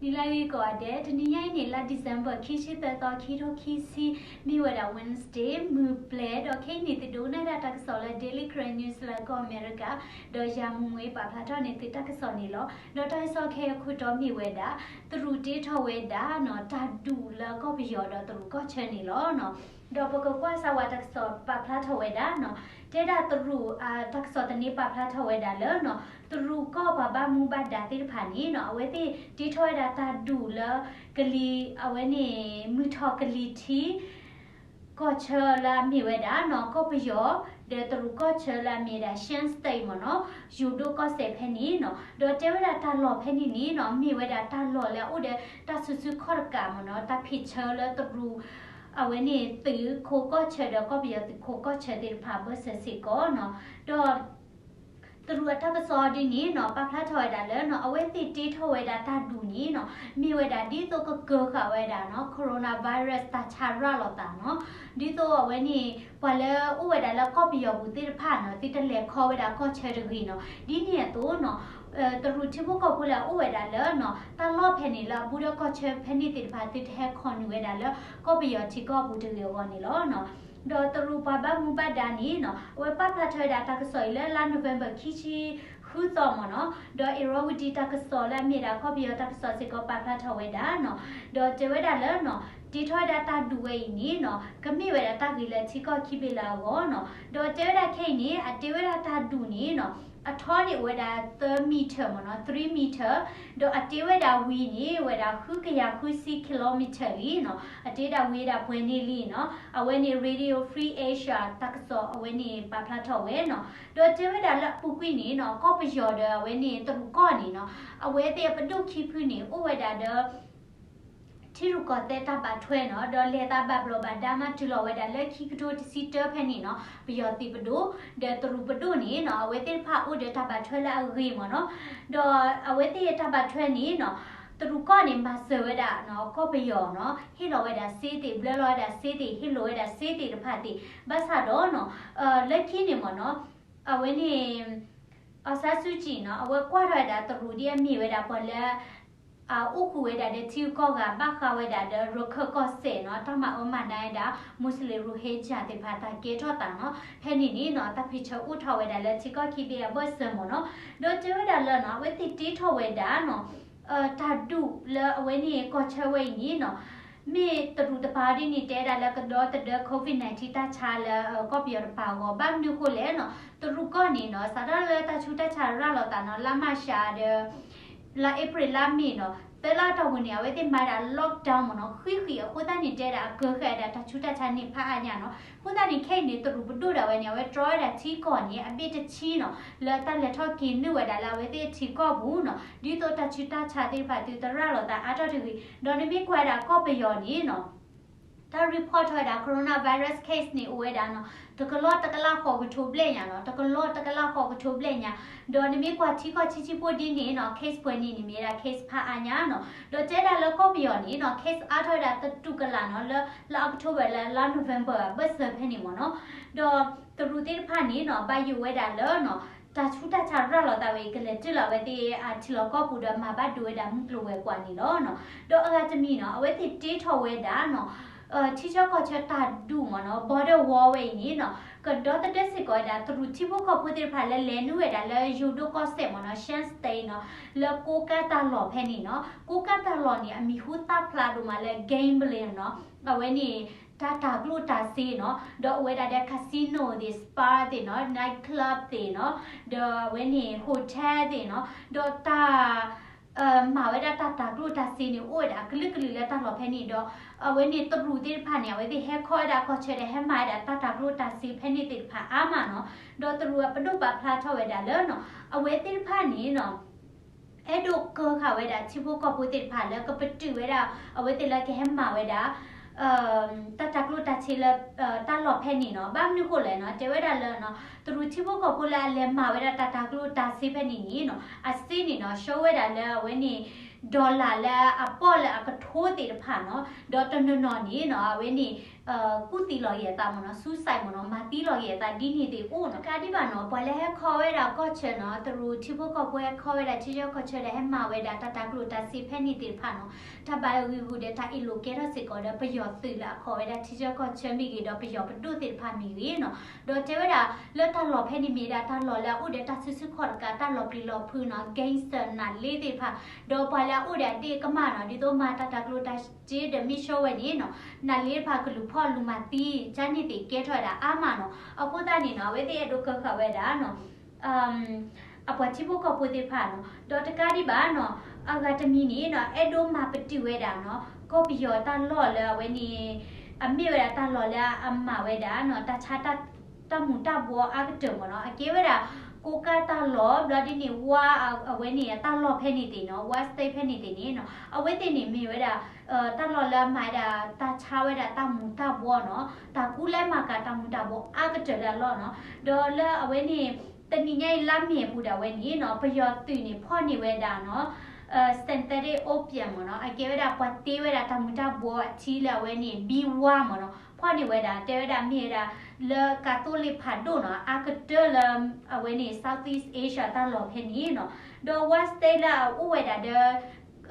နံၤလၢအဂ့ၤကိးဂၤဒဲး, တနံၤညါအံၤန့ၣ် လါ December ခံဆံသၢသီ ခံထိခံဆံ, မ့ၢ်ဝဲဒၣ် Wednesday မုၢ်ပျဲၤ, ဒီးခဲအံၤန့ၣ် သုဒိကနၣ်ဒၣ်တၢ်ကစီၣ်လၢ Daily Karen News လၢကီၢ်အမဲရကၤ, ဒီးယၤမူမူပာ်ဖျါထီၣ်န့ၢ်သုတၢ်ကစီၣ်န့ၣ်လီၤ. ဒီးတၢ်ကစီၣ်ခဲအံၤအခိၣ်တီမ့ၢ်ဝဲဒၣ် တရူးတ့ထီၣ်ဝဲဒၣ်နီၤ တၢ်ဒူၣ်လၢကီၢ်ပယီၤဒီးတရူးကီၢ်ဆၢန့ၣ်လီၤ. ဒီးပကကွၢ်စၢ်ဝဲတၢ်ကစီၣ်ပာ်ဖျါထီၣ်ဝဲဒၣ်နီၤ, တဲဒၣ်တရူး တၢ်ကစီၣ်သန့ပာ်ဖျါထီၣ်ဝဲဒၣ်လၢနီၤ တရူးကီၢ်ပှၤဘၣ်မူဘၣ်ဒါသ့ၣ်တဖၣ်န့ၣ်နီၤ အဝဲသ့ၣ်တ့ထီၣ်ဝဲဒၣ်တၢ်ဒူၣ်လၢကလံၤ အဝဲန့ၣ် မုၢ်ထီၣ်ကလံၤထံး ကီၢ်ဆၢလၢအမ့ၢ်ဝဲဒၣ်နီၤ ကီၢ်ပယီၤ, ဒီးတရူးကီၢ်ဆၢလၢအမ့ၢ်ဝဲဒၣ် Shan State မ့ၢ်နီၤ, ယိၤဒိၣ်ကီၢ်စဲၣ်ဖဲန့ၣ်နီၤ, ဒီးတဲဝဲဒၣ်တၢ်လီၢ်ဖဲန့ၣ်န့ၣ်နီၤ မ့ၢ်ဝဲဒၣ်တၢ်လီၢ်လၢအအိၣ်ဒီးတၢ်စုဆူၣ်ခီၣ်တကးမ့ၢ်နီၤ, တၢ်ဖံးဆၢလၢတရူး အဝဲန့ၣ်သုးခိၣ်ကီၢ်ဆၢဒီးကီၢ်ပယီၤသုးခိၣ်ကီၢ်ဆၢသ့ၣ်တဖၣ်အဘၢၣ်စၢၤစ့ၢ်ကီးနီၤ, ဒီး တရူးအတၢ်ကစီၣ်ဒ်န့ၣ်နီၤ ပာ်ဖျါထီၣ်ဝဲဒၣ်လၢနီၤ အဝဲသ့ၣ်တ့ထီၣ်ဝဲဒၣ်တၢ်ဒူၣ်န့ၣ်နီၤ မ့ၢ်ဝဲဒၣ်ဒ်သိးကကၢဃာ်ဝဲဒၣ်နီၤ coronavirus တၢ်ဆါရၤလီၤသးနီၤ, ဒ်သိးအဝဲန့ၣ် ပှၤလၢအိၣ်ဝဲဒၣ်လၢကီၢ်ပယီၤပူၤသ့ၣ်တဖၣ်နီၤ သုတလဲၤခီဝဲဒၣ်ကီၢ်ဆၢတဂ့ၤနီၤ, ဒ်န့ၣ်အသိးနီၤ တရူးထံဖိကီၢ်ဖိလၢအအိၣ်ဝဲဒၣ်လၢနီၤ တၢ်လီၢ်ဖဲန့ၣ်လၢအဘူးဒီးကီၢ်ဆၢဖဲန့ၣ်သ့ၣ်တဖၣ် သုတဟဲခီနုာ်ဝဲဒၣ်လၢကီၢ်ပယီၤထံကီၢ်ပူၤတဂ့ၤအဂီၢ်န့ၣ်လီၤ. ဒီးတရူးပှၤဘၣ်မူဘၣ်ဒါန့ၣ်နီၤ အဝဲပာ်ဖျါထီၣ်ဝဲဒၣ်တၢ်ကစီၣ်အံၤလၢလါ November ခံဆံဃုသီမ့ၢ်နီၤ, ဒီး Irrawaddy တၢ်ကစီၣ်လၢအမ့ၢ်ဒၣ်ကီၢ်ပယီၤတၢ်ကစီၣ်စ့ၢ်ကီးပာ်ဖျါထီၣ်ဝဲဒၣ်နီၤ, ဒီးတဲဝဲဒၣ်လၢနီၤ တ့ထီၣ်ဝဲဒၣ်တၢ်ဒူၣ်ဝဲအံၤန့ၣ်နီၤ ကမ့ၢ်ဝဲဒၣ်တၢ်ဂ့ၤလၢထံကီၢ်ခံဘ့ၣ်လၢအဂီၢ်နီၤ, ဒီးတဲဝဲဒၣ်ခဲအံၤန့ၣ် အတ့ဝဲဒၣ်တၢ်ဒူၣ်န့ၣ်နီၤ အထီန့ၣ်အိၣ်ဝဲဒၣ်သၢ meter မ့ၢ်နီၤ three meter, ဒီးအတ့ဝဲဒၣ်ဝံၤန့ၣ် အိၣ်ဝဲဒၣ်ဃုကယၤဃုဆံ kilometer လံနီၤ, အတ့ဒၣ်ဝံၤဒၣ်ပှဲၤန့ၢ်လံနီၤ, အဝဲန့ၣ် Radio Free Asia တၢ်ကစီၣ်အဝဲန့ၣ်ပာ်ဖျါထီၣ်ဝဲနီၤ, ဒီးတဲဝဲဒၣ်လၢအပူၤကွံာ်န့ၣ်နီၤ ကီၢ်ပယီၤဒီးအဝဲန့ၣ်တရူးကီၢ်န့ၣ်နီၤ အဝဲသ့ၣ်အပဒိၣ်ခံဖုန့ၣ် အိၣ်ဝဲဒၣ်ဒီး ထံရူၢ်ကီၢ်သဲးတၢ်ဘၣ်ထွဲနီၤ, ဒီးလဲၤသးဘၣ်ဘျီးဘၣ်ဒါမးတုၤလီၤဝဲဒၣ်လၢခံကထိတဆံတၢဖဲန့ၣ်နီၤ, ပယီၤသုးပဒိၣ်, ဒီးတရူးပဒိၣ်န့ၣ်နီၤ အဝဲသ့ၣ်တဖၣ်အိၣ်ဒီးတၢ်ဘၣ်ထွဲလၢအဂ့ၤမ့ၢ်နီၤ, ဒီးအဝဲသ့ၣ်တၢ်ဘၣ်ထွဲန့ၣ်နီၤ, တရူးကီၢ်န့ၣ် မၤစၢၤဝဲဒၣ်နီၤ ကီၢ်ပယီၤနီၤ, ဟ့ၣ်လီၤဝဲဒၣ်စ့သ့ၣ်, ဘျၢလီၤဝဲဒၣ်စ့သ့ၣ်, ဟ့ၣ်လီၤဝဲဒၣ်စ့သ့ၣ်တဖၣ်သ့ၣ်, ဘၣ်ဆၣ်ဒီးနီၤ, လၢခံန့ၣ်မ့ၢ်နီၤ, အဝဲန့ၣ် အောင်ဆန်းစုကြည်နီၤ အဝဲကွၢ်ထီၣ်ဝဲဒၣ်တရူးဒ်အမ့ၢ်ဝဲဒၣ်ပှၤလၢ အအိၣ်ဃုာ်ဝဲဒၣ်ဒီးထံဂုၤကီၢ်ဂၤ ဘၣ်ဃးဝဲဒၣ်ဒီးရခၢၣ်ကီၢ်စဲၣ်နီၤ, တၢ်မၤအၢမၤနးဝဲဒၣ် Muslim Rohingya သ့ၣ်တဖၣ်တၢ်ကဲထီၣ်သးနီၤ, ဖဲန့ၣ်န့ၣ်နီၤ တၢ်ဖံးဆၢအိၣ်ထီၣ်ဝဲဒၣ်လၢထံကီၢ်ခံဘ့ၣ်အဘၢၣ်စၢၤမ့ၢ်နီၤ, ဒီးတဲဝဲဒၣ်လၢနီၤ အဝဲသ့ၣ်တ့ထီၣ်ဝဲဒၣ်နီၤ တၢ်ဒူၣ်လၢအဝဲန့ၣ်ကီၢ်ဆၢဝဲအံၤန့ၣ်နီၤ, မ့ၢ်တရူးတပၤဒ်န့ၣ် တဲဒၣ်လၢကဒီသဒၢ COVID nineteen တၢ်ဆါလၢ ကီၢ်ပယီၤတပၤအဂီၢ်, ဘၣ်မနုၤဃိလဲၣ်နီၤ, တရူးကီၢ်န့ၣ်နီၤ စးထီၣ်လၢတၢ်ဆူးတၢ်ဆါရၤလီၤသးနီၤ လါမၢ်ၡးဒီး လါအ့ဖြ့ၣ်လါမ့ၤနီၤ သၢလါတီၢ်ပူၤန့ၣ် အဝဲသ့ၣ်မၤဒၣ် lockdown မ့ၢ်နီၤ, ဃံးဃံးအဃိသတးန့ၣ် တဲဒၣ်အကၢဃဲၤဒၣ်တၢ်ဆူးတၢ်ဆါန့ၣ်ဖးအါညါနီၤ, အဃိသတးန့ၣ် ခဲအံၤန့ၣ် တရူးပဒိၣ်ဒၣ်ဝဲန့ၣ် အဝဲတြီဝဲဒၣ်ထံကီၢ်န့ၣ် အဘ့ၣ်တဆံနီၤ လၢတၢ်လဲၤထီၣ်က့ၤနုာ်ဝဲဒၣ်လၢအဝဲသ့ၣ်ထံကီၢ်ပူၤနီၤ, ဒ်သိးတၢ်ဆူးတၢ်ဆါသ့ၣ်တဖၣ်သုတရၤလီၤသးအါထီၣ်တဂ့ၤ, ဒီးနမ့ၢ်ကွၢ်ဒၣ်ကီၢ်ပယီၤန့ၣ်နီၤ တၢ် report ထီၣ်ဝဲဒၣ် coronavirus case န့ၣ် အိၣ်ဝဲဒၣ်နီၤ တကလီၢ်တကလးဃိးကထိဘျဲၣ်ညါနီၤ, တကလီၢ်တကလးဃိးကထိဘျဲၣ်ညါ, ဒီးနမ့ၢ်ကွၢ်ထံကီၢ်ဆံးဆံးဖိဒ်န့ၣ်နီၤ case ပှဲၤန့ၣ်န့ၣ်မ့ၢ်ဝဲဒၣ် case ဖးအါညါနီၤ, ဒီးတဲဒၣ်လၢကီၢ်ပယီၤန့ၣ်နီၤ case အါထီၣ်ဝဲဒၣ်သတူၢ်ကလာ်နီၤ လၢလါ October လၢလါ November အဘၢၣ်စၢၤဖဲန့ၣ်မ့ၢ်နီၤ, ဒီးတရူးသ့ၣ်တဖၣ်န့ၣ်နီၤ ဘၣ်ယိၣ်ဝဲဒၣ်လၢနီၤ တၢ်ဆူးတၢ်ဆါရၤလီၤသးဝဲအံၤ ကလဲၤတုၤလီၤအဝဲသ့ၣ်အထံလီၢ်ကီၢ်ပူၤဒီးမၤဘၣ်ဒိဝဲဒၣ်မုၢ်ကျိၤဝဲၤကွာ်န့ၣ်လီၤ. ဒီးအဂၤတမံၤနီၤ အဝဲသ့ၣ်တ့ထီၣ်ဝဲဒၣ်နီၤ ထံဆၢကီၢ်ဆၢတၢ်ဒူၣ်မ့ၢ်နီၤ border wall ဝဲအံၤန့ၣ်နီၤ ကဒီသဒၢစ့ၢ်ကီးဝဲဒၣ် တရူးထံဖိကီၢ်ဖိသ့ၣ်တဖၣ်လၢလဲၤနုာ်ဝဲဒၣ်လၢယိၤဒိၣ်ကီၢ်စဲၣ်မ့ၢ်နီၤ Shan State နီၤ လၢကိးကၢ်တၢ်လီၢ်ဖဲန့ၣ်နီၤ ကိးကၢ်တၢ်လီၢ်န့ၣ် အမံၤဟူသၣ်ဖျါဒိၣ်မးလၢ gambling နီၤ အဝဲန့ၣ် တၢ်တၤကျိၣ်တၤစ့နီၤ ဒီးအိၣ်ဝဲဒၣ်ဒီး casino သ့ၣ် spa သ့ၣ်နီၤ night club သ့ၣ်နီၤ ဒီးအဝဲန့ၣ် hotel သ့ၣ်နီၤ ဒီးတၢ် မၤဝဲဒၣ်တၢ်တၤကျိၣ်တၤစ့န့ၣ် အိၣ်ဝဲဒၣ်အကလုာ်ကလုာ်လၢတၢ်လီၢ်ဖဲန့ၣ်ဒီး အဝဲန့ၣ်တရူးသ့ၣ်တဖၣ်န့ၣ် အဝဲသ့ၣ်ဟဲခီဝဲဒၣ်ကီၢ်ဆၢဒီးဟဲမၤဝဲဒၣ်တၢ်တၤကျိၣ်တၤစ့ဖဲန့ၣ်သ့ၣ်တဖၣ်အါမးနီၤ ဒီးတရူးအပဒိၣ်ပာ်ဖျါထီၣ်ဝဲဒၣ်လၢနီၤ အဝဲသ့ၣ်တဖၣ်န့ၣ်နီၤ အဲၣ်ဒိးကၢဃာ်ဝဲဒၣ်ထံဖိကီၢ်ဖိသ့ၣ်တဖၣ်လၢကပတုာ်ဝဲဒၣ် အဝဲသ့ၣ်လၢကဟဲမၤဝဲဒၣ် တၢ်တၤကျိၣ်တၤစ့လၢ တၢ်လီၢ်ဖဲန့ၣ်နီၤ ဘၣ်မနုၤဃိလဲၣ်နီၤ တဲဝဲဒၣ်လၢနီၤ တရူးထံဖိကီၢ်ဖိလၢအလဲၤမၤဝဲဒၣ်တၢ်တၤကျိၣ်တၤစ့ဖဲန့ၣ်န့ၣ်နီၤ အစ့န့ၣ်နီၤ ရှုံးဝဲဒၣ်လၢအဝဲန့ၣ် dollar လၢအပီၣ်လၢအကထိသ့ၣ်တဖၣ်နီၤ, ဒီးတနီၤနီၤန့ၣ်နီၤ အဝဲန့ၣ် ကူၣ်သံလီၤက့ၤအသးမ့ၢ်နီၤ, suicide မ့ၢ်နီၤ, မၤသံလီၤက့ၤအသးဒ်န့ၣ်သ့ၣ်အိၣ်နီၤ. တကးဒံးဘၣ်နီၤ ပှၤလၢဟဲခီဝဲဒၣ်ကီၢ်ဆၢနီၤ, တရူးထံဖိကီၢ်ဖိဟဲခီဝဲဒၣ်ထံဆၢကီၢ်ဆၢဒီး ဟဲမၤဝဲဒၣ်တၢ်တၤကျိၣ်တၤစ့ဖဲန့ၣ်သ့ၣ်တဖၣ်နီၤ, တၢ်ဘၣ်ဂံာ်ဂူာ်ဒီးတၢ်အ့ၣ်လိာ်ကဲထီၣ်စ့ၢ်ကီးဒီး ပယီၤသုးလၢအခီဝဲဒၣ်ထံဆၢကီၢ်ဆၢမ့ၢ်ဂ့ၤ ဒီးပယီၤပဒိၣ်သ့ၣ်တဖၣ်မ့ၢ်ဂ့ၤနီၤ. ဒီးတဲဝဲဒၣ်လၢတၢ်လီၢ်ဖဲန့ၣ်မ့ၢ်ဝဲဒၣ်တၢ်လီၢ်လၢအအိၣ်ဒီးတၢ်စုဆူၣ်ခီၣ်တကး တၢ်လီၢ်ပျံၤလီၤဖုးနီၤ, gangster နးလ့သ့ၣ်တဖၣ်, ဒီးပှၤလၢအအိၣ်ဒီးအဒ့ၣ်ကမၢ်နီၤ, ဒ်သိးမၤတၢ်တၤကျိၣ်တၤစ့ဒီးမ့ၢ်ဆှီဝဲန့ၣ်နီၤ, နးလ့တဖၣ်ကလူၤဖီၣ်လူၤမၤသံ ကန့ၣ်သ့ၣ်ကဲထီၣ်ဝဲဒၣ်အါမးနီၤ. အဃိသတးန့ၣ်နီၤ အဝဲသ့ၣ်အဲၣ်ဒိးကၢဃာ်ဝဲဒၣ်နီၤ အပှၤထံဖိကီၢ်ဖိသ့ၣ်တဖၣ်နီၤ, ဒီးတကးဒံးဘၣ်နီၤ, အဂၤတမံၤန့ၣ်နီၤ အဲၣ်ဒိးမၤပတုာ်ဝဲဒၣ်နီၤ ကီၢ်ပယီၤတၢ်လီၢ်လၢအဝဲန့ၣ် အမ့ၢ်ဝဲဒၣ်တၢ်လီၢ်လၢအမၤဝဲဒၣ်နီၤ တၢ်ဆါ တၢ်မူၤတၢ်ဘှီအါကတၢၢ်မ့ၢ်နီၤ, အကဲဝဲဒၣ် ကိးကၣ်တၢ်လီၢ် ဘျီဒ်န့ၣ် ဝါ အဝဲန့ၣ်အတၢ်လီၢ်ဖဲန့ၣ်သ့ၣ်နီၤ, ဝါ state ဖဲန့ၣ်သ့ၣ်န့ၣ်နီၤ, အဝဲသ့ၣ်န့ၣ်မ့ၢ်ဝဲဒၣ် တၢ်လီၢ်လၢအမၤဝဲဒၣ် တၢ်ဆါဝဲဒၣ်တၢ်မူၤတၢ်ဘှီနီၤ, တၢ်ကူလဲမၤကၤတၢ်မူၤတၢ်ဘှီအါကတၢၢ်လၢအလီၢ်နီၤ, ဒီးလၢအဝဲန့ၣ် တနံၤညါအံၤလါမ့ၤအပူၤဒၣ်ဝဲန့ၣ်နီၤ ပယီၤသုးန့ၣ်ဖီၣ်န့ၢ်ဝဲဒၣ်နီၤ synthetic opium မ့ၢ်နီၤ, အကဲဝဲဒၣ်ပှၤတ့ဝဲဒၣ်တၢ်မူၤတၢ်ဘှီအထံလၢအဝဲန့ၣ် ဘံဝါမ့ၢ်နီၤ, ဖီၣ်န့ၢ်ဝဲဒၣ် တဲဝဲဒၣ်မ့ၢ်ဝဲဒၣ် လၢကၤသိလ့ၣ်ဖးဒိၣ်နီၤ အါကတၢၢ်လၢ အဝဲန့ၣ် Southeast Asia တၢ်လီၢ်ဖဲန့ၣ်နီၤ, ဒီးဝါ state လၢအအိၣ်ဝဲဒၣ်ဒီး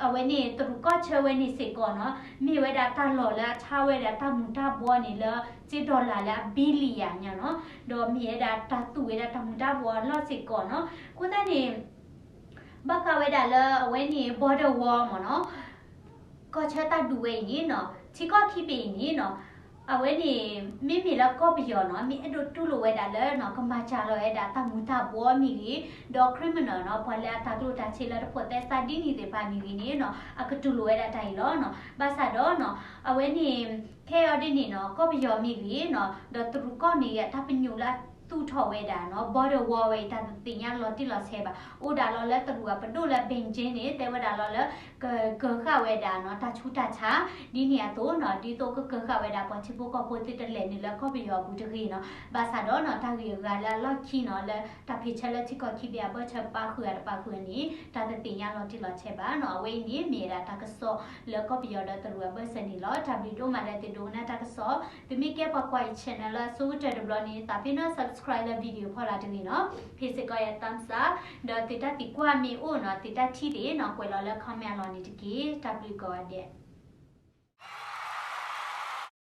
အဝဲန့ၣ်တရူးကီၢ်ဆၢဝဲန့ၣ်စ့ၢ်ကီးနီၤ မ့ၢ်ဝဲဒၣ်တၢ်လီၢ်လၢအဆါဝဲဒၣ်တၢ်မူၤတၢ်ဘှီန့ၣ်လၢ စ့ dollar လၢအ billion ညါနီၤ, ဒီးမ့ၢ်ဝဲဒၣ်တၢ်သူၣ်ဝဲဒၣ်တၢ်မူၤတၢ်ဘှီအလီၢ်စ့ၢ်ကီးနီၤ, အဃိသတးန့ၣ် ဘၣ်ဃးဝဲဒၣ်လၢအဝဲန့ၣ် border war မ့ၢ်နီၤ, ကီၢ်ဆၢတၢ်ဒုးဝဲအံၤန့ၣ်နီၤ ထံကီၢ်ခံဘ့ၣ်အံၤန့ၣ်နီၤ, အဝဲန့ၣ် မ့မ့ၢ်လၢကီၢ်ပယီၤနီၤ မ့ၢ်အဲၣ်ဒိးတူၢ်လိာ်ဝဲဒၣ်လၢနီၤ ကမၤစှၤလီၤဝဲဒၣ်တၢ်မူၤတၢ်ဘှီမ့ၢ်ဂ့ၤ, ဒီး criminal နီၤ ပှၤလၢအတၤကျိၣ်တၤစ့လၢတဖိးသဲစးဒ်န့ၣ်သ့ၣ်တဖၣ်မ့ၢ်ဂ့ၤန့ၣ်နီၤ အကတူၢ်လိာ်ဝဲဒၣ်တၢ်အံၤလီၤနီၤ, ဘၣ်ဆၣ်ဒီးနီၤ အဝဲန့ၣ် ခဲအံၤဒ်န့ၣ်နီၤ ကီၢ်ပယီၤမ့ၢ်ဂ့ၤနီၤ ဒီးတရူးကီၢ်မ့ၢ်ဂ့ၤ အတၢ်ပညိၣ်လၢအသူၣ်ထီၣ်ဝဲဒၣ်နီၤ border war ဝဲအံၤ တၢ်တသ့ၣ်ညါလီၤတံၢ်လီၤဆဲးဘၣ်, အိၣ်ဒၣ်လီၤလၢတရူးအပဒိၣ်လၢ Beijing န့ၣ် တဲဝဲဒၣ်လီၤလၢ ကကၢဃာ်ဝဲဒၣ်နီၤ တၢ်ဆူးတၢ်ဆါ ဒ်န့ၣ်အသိးနီၤ ဒ်သိးကကၢဃာ်ဝဲဒၣ်ပှၤထံဖိကီၢ်ဖိသုတလဲၤနုာ်လၢကီၢ်ပယီၤအပူၤတဂ့ၤနီၤ, ဘၣ်ဆၣ်ဒီးနီၤ တၢ်ဂ့ၢ်အဂၤလၢအလီၢ်ခံနီၤ လၢတၢ်ဖံးဆၢလၢထံကီၢ်ခံဘ့ၣ်အဘၢၣ်စၢၤပာ်ဃုာ်အတပာ်ဃုာ်န့ၣ် တၢ်တသ့ၣ်ညါလီၤတံၢ်လီၤဆဲးဘၣ်နီၤ, အဝဲအံၤန့ၣ် မ့ၢ်ဝဲဒၣ်တၢ်ကစီၣ်လၢကီၢ်ပယီၤဒီးတရူးအဘၢၣ်စၢၤန့ၣ်လီၤ. တၢ်ဘျုးဒိၣ်မးလၢသုဒိကနၣ်တၢ်ကစီၣ်, သုမ့ၢ်ကဲပှၤကွၢ်အံၤ channel လၢအဆိကတၢၢ်တဘျီန့ၣ် သးပ့ၤနီၣ် subscribe လၢ video ဖီလာ်တဂ့ၤနီၤ, ဟ့ၣ်စ့ၢ်ကီးယၤ thumbs up, ဒီးသုတၢ်သံကွၢ်မ့ၢ်အိၣ်နီၤ သုတၢ်ထံၣ်သ့ၣ်နီၤ ကွဲးလီၤလၢ comment အလီၢ်န့ၣ်တက့ၢ်. တၢ်ဘျုးကိးဂၤဒဲး.